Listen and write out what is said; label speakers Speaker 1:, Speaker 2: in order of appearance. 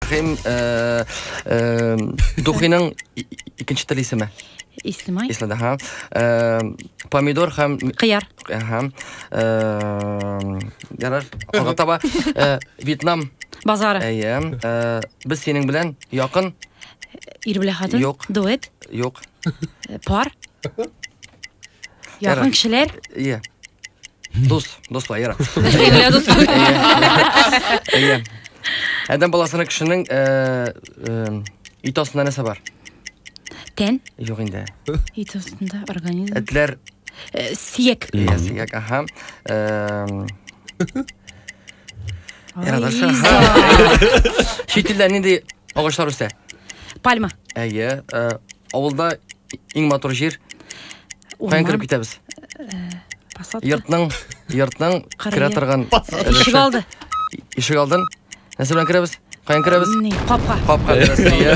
Speaker 1: Рәхим, э, э, духиның икенче тел исеме.
Speaker 2: Ислемай.
Speaker 1: Исле, ага. Э, помидор һәм
Speaker 2: Кыяр.
Speaker 1: Ага. Э, ярар, алга таба. Э, Вьетнам.
Speaker 2: Базары.
Speaker 1: Әйе. Э, без синең белән якын.
Speaker 2: Ир белән хатын.
Speaker 1: Юк.
Speaker 2: Дуэт.
Speaker 1: Юк.
Speaker 2: Пар. Якын кешеләр.
Speaker 1: Иә. Дус, дуслар, ярар.
Speaker 2: Белән дус.
Speaker 1: Әйе. Адәм баласының кешенең э, э, ит астында нәрсә бар?
Speaker 2: Тән.
Speaker 1: Юк инде.
Speaker 2: Ит астында организм.
Speaker 1: Этләр.
Speaker 2: Сияк.
Speaker 1: Иә, сияк, аха. Ярар, чит илдә нинди агачлар үсә?
Speaker 2: Пальма.
Speaker 1: Әйе, авылда иң матур җир. Каян кереп китәбез?
Speaker 2: Посадка.
Speaker 1: Йортның, йортның керә торган
Speaker 2: Ишек алды.
Speaker 1: Ишек алдын. Нәрсә белән керәбез? Каян керәбез?
Speaker 2: Капка.
Speaker 1: Капка керәсез, иә.